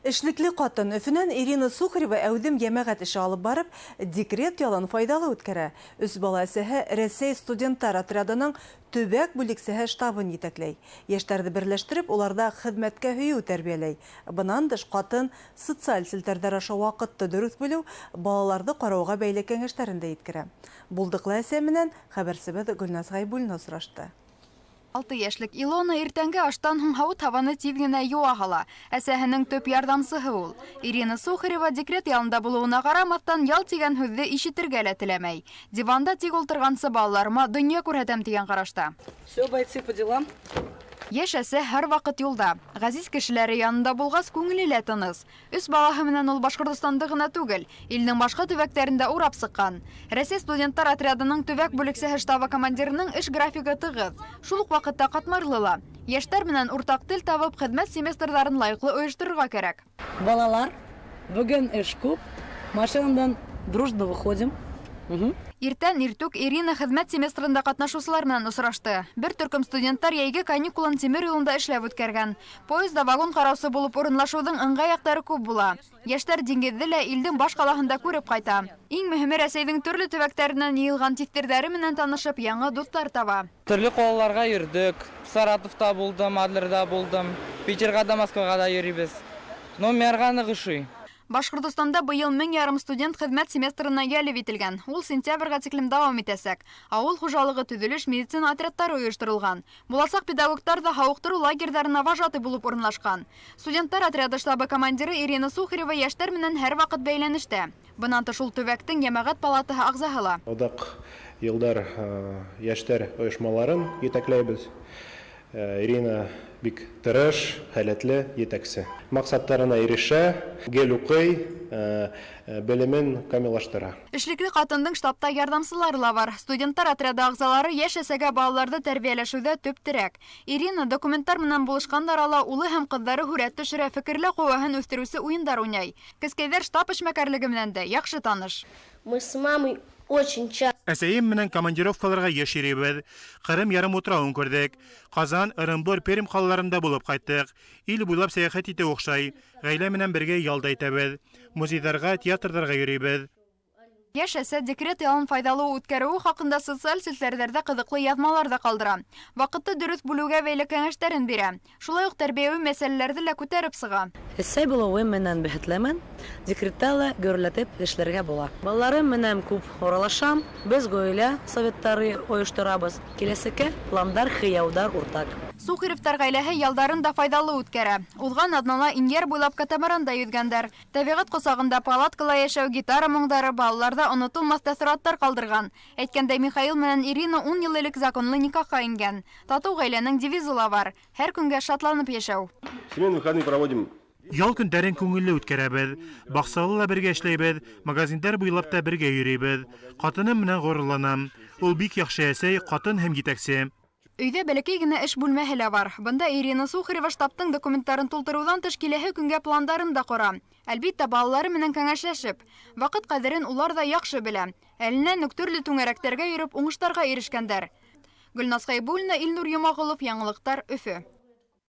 Эшлекле ҡатын Өфөнән Ирина Сухарева әүҙем йәмәғәт эше алып барып, декрет ялын файҙалы үткәрә. Өс бала әсәһе Рәсәй студенттар отрядының төбәк бүлексәһе штабын етәкләй. Йәштәрҙе берләштереп, уларҙа хеҙмәткә һөйөү тәрбиәләй. Бынан тыш, ҡатын социаль селтәрҙәр аша ваҡытты дөрөҫ бүлеү, балаларҙы ҡарауға бәйле кәңәштәрен дә еткерә. Булдыҡлы әсә менән хәбәрсебеҙ Гөлназ Ғәйбуллина осрашты. 6 йәшлек Илона иртәнге аштан һуң һауыт-һабаны тиҙ генә йыуа һала. Әсәһенең төп ярҙамсыһы ул. Ирина Сухарева декрет ялында булыуына ҡарамаҫтан, ял тигән һүҙҙе ишетергә лә теләмәй. Диванда тик ултырғансы балаларыма донъя күрһәтәм тигән ҡарашта. Все, бойцы, по делам. Йәш әсә һәр ваҡыт юлда. Ғәзиз кешеләре янында булғас, күңеле лә тыныс. Өс балаһы менән ул Башҡортостанды ғына түгел, илдең башҡа төбәктәрен дә урап сыҡҡан. Рәсәй студенттар отрядының төбәк бүлексәһе штабы командирының эш графигы тығыҙ. Шул уҡ ваҡытта ҡатмарлы ла. Йәштәр менән уртаҡ тел табып, хеҙмәт семестрҙарын лайыҡлы ойошторорға кәрәк. Балалар, бөгөн эш күп. Машинадан дружно выходим. Угу. Иртән иртүк Ирина хеҙмәт семестрында ҡатнашыусылар менән осрашты. Бер төркөм студенттар йәйге каникулын тимер юлында эшләп үткәргән. Поезда вагон ҡараусы булып урынлашыуҙың ыңғай яҡтары күп була. Йәштәр диңгеҙҙе лә илдең баш ҡалаһында күреп ҡайта. Иң мөһиме Рәсәйҙең төрлө төбәктәренән йыйылған тиҫтерҙәре менән танышып, яңы дуҫтар таба. Төрлө ҡалаларға йөрдөк. Саратовта булдым, Адлерҙа булдым. Питерға да, Москваға да йөрөйбөҙ. Но миңә ныҡ ошай. Башҡортостанда быйыл 1500 студент хеҙмәт семестрына йәлеп ителгән. Ул сентябргә тиклем дауам итәсәк. Ауыл хужалығы, төҙөлөш, медицина отрядтары ойошторолған. Буласаҡ педагогтар ҙа һауыҡтырыу лагерҙарына вожатый булып урынлашҡан. Студенттар отряды штабы командиры Ирина Сухарева йәштәр менән һәр ваҡыт бәйләнештә. Бынан тыш ул төбәктең йәмәғәт палатаһы ағзаһы ла. Оҙаҡ йылдар йәштәр ойошмаларын етәкләйбеҙ. Ирина бик тырыш, һәләтле етәксе. Маҡсаттарына ирешә, гел уҡый, белемен камиллаштыра. Эшлекле ҡатындың штабта ярҙамсылары ла бар. Студенттар отряды ағзалары йәш әсәгә балаларҙы тәрбиәләшеүҙә төп терәк. Ирина документтар менән булышҡан арала улы һәм ҡыҙҙары һүрәт төшөрә, фекерләү ҡеүәһен үҫтереүсе уйындар уйнай. Кескәйҙәр штаб эшмәкәрлеге менән дә яҡшы таныш. Мы с мамой очень часто Әсәйем менән командировкаларға йыш йөрөйбөҙ. Ҡырым ярымутрауын күрҙек. Ҡазан, Ырымбур, Пермь ҡалаларында булып ҡайттыҡ. Ил буйлап сәйәхәт итеү оҡшай. Ғаилә менән бергә ял да итәбеҙ. Музейҙарға, театрҙарға йөрөйбөҙ. Йәш әсә декрет ялын файҙалы үткәреүе хаҡында социаль селтәрҙәрҙә ҡыҙыҡлы яҙмалар ҙа ҡалдыра. Ваҡытты дөрөҫ бүлеүгә бәйле кәңәштәрен бирә. Шулай уҡ тәрбиәүи мәсьәләләрҙе лә күтәреп сыға. Әсәй булыуым менән бәхетлемен. Декретта ла гөрләтеп эшләргә була. Балаларым менән күп аралашам. Беҙ ғаилә советтары ойошторабыҙ. Киләсәккә пландар, хыялдар уртаҡ. Сухаревтар ғаиләһе ялдарын да файҙалы үткәрә. Уҙған аҙнала Инйәр буйлап катамаранда йөҙгәндәр. Тәбиғәт ҡосағында палаткала йәшәү, гитара моңдары балаларҙа онотолмаҫ тәьҫораттар ҡалдырған. Әйткәндәй, Михаил менән Ирина 10 йыл элек законлы никахҡа ингән. Татыу ғаиләнең девизы ла бар: һәр көнгә шатланып йәшәү. Семейные выходные проводим. Ял көндәрен күңелле үткәрәбеҙ. Баҡсала ла бергә эшләйбеҙ, магазиндар буйлап та бергә йөрөйбөҙ. Ҡатыным менән ғорурланам. Ул бик яҡшы әсәй, ҡатын һәм етәксе. Өйҙә бәләкәй генә эш бүлмәһе лә бар. Бында Ирина Сухарева штабтың документтарын тултырыуҙан тыш киләһе көнгә пландарын да ҡора. Әлбиттә, балалары менән кәңәшләшеп. Ваҡыт ҡәҙерен улар ҙа яҡшы белә. Әленән үк төрлө түңәрәктәргә йөрөп уңыштарға ирешкәндәр. Гөлназ Хәйбуллина, Илнур Йомағолов, Яңылыҡтар, Өфө.